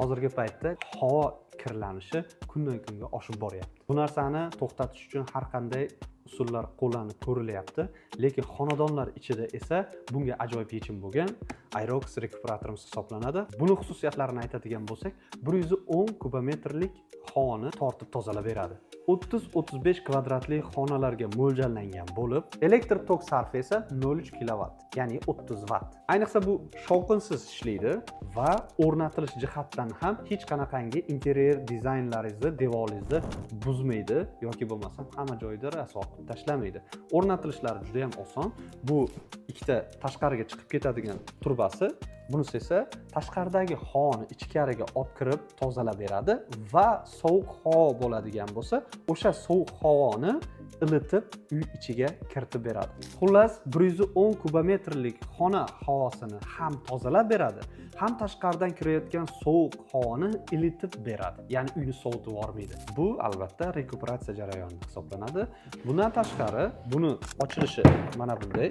Hozirgi paytda havo kirlanishi kundan kunga oshib boryapti. Bu narsani to'xtatish uchun har qanday usullar qo'llanib ko'rilyapti, lekin xonadonlar ichida esa bunga ajoyib yechim bo'lgan Aerox rekuperatorimiz hisoblanadi. Buni xususiyatlarini aytadigan bo'lsak, 110 kubometrlik havoni tortib tozalab beradi. 30-35 kvadratli xonalarga mo'ljallangan bo'lib, elektr tok sarfi esa 0,3 kilovat, ya'ni 30 vatt. Ayniqsa, bu shovqinsiz ishlaydi va o'rnatilish jihatdan ham hech qanaqangi interyer dizaynlaringizni, devoringizni buzmaydi yoki bo'lmasam hamma joyda rasvo qilib tashlamaydi. O'rnatilishlari juda ham oson. Bu ikkita tashqariga chiqib ketadigan trubasi, bunisi esa tashqaridagi havoni ichkariga olib kirib tozalab beradi va sovuq havo bo'ladigan bo'lsa, o'sha sovuq havoni ilitib uy ichiga kiritib beradi. Xullas, 110 kubometrlik xona havosini ham tozalab beradi, ham tashqaridan kirayotgan sovuq havoni ilitib beradi, ya'ni uyni sovutib yubormaydi. Bu, albatta, rekuperatsiya jarayoni hisoblanadi. Bundan tashqari, buni ochilishi mana bunday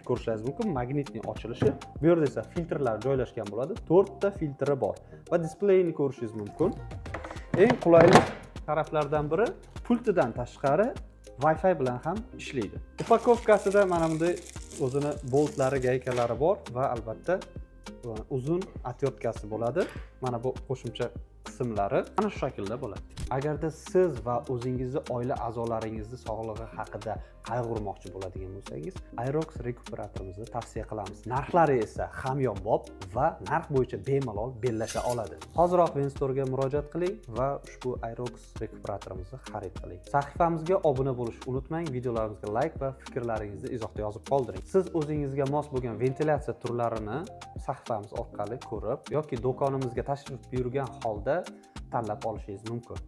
ko'rishingiz mumkin, magnitniy ochilishi. Bu yerda esa filtrlar joylashgan bo'ladi, to'rtta filtri bor va displeyni ko'rishingiz mumkin. Eng qulayli taraflardan biri, pultidan tashqari Wi-Fi bilan ham ishlaydi. Упаковка sida mana bunday o'zini boltlari, gaykalari bor va, albatta, uzun отвёртка si bo'ladi. Mana bu qo'shimcha qismlari mana shu shaklda bo'ladi. Agarda siz va o'zingizni oila a'zolaringizni sog'lig'i haqida qayg'urmoqchi bo'ladigan bo'lsangiz, Aerox rekuperatorimizni tavsiya qilamiz. Narxlari esa hamyonbop va narx bo'yicha bemalol bellasha oladi. Hoziroq Venstorga murojaat qiling va ushbu Aerox rekuperatorimizni xarid qiling. Sahifamizga obuna bo'lishni unutmang, videolarimizga layk va fikrlaringizni izohda yozib qoldiring. Siz o'zingizga mos bo'lgan ventilyatsiya turlarini sahifamiz orqali ko'rib yoki do'konimizga tashrif buyurgan holda tanlab olishingiz mumkin.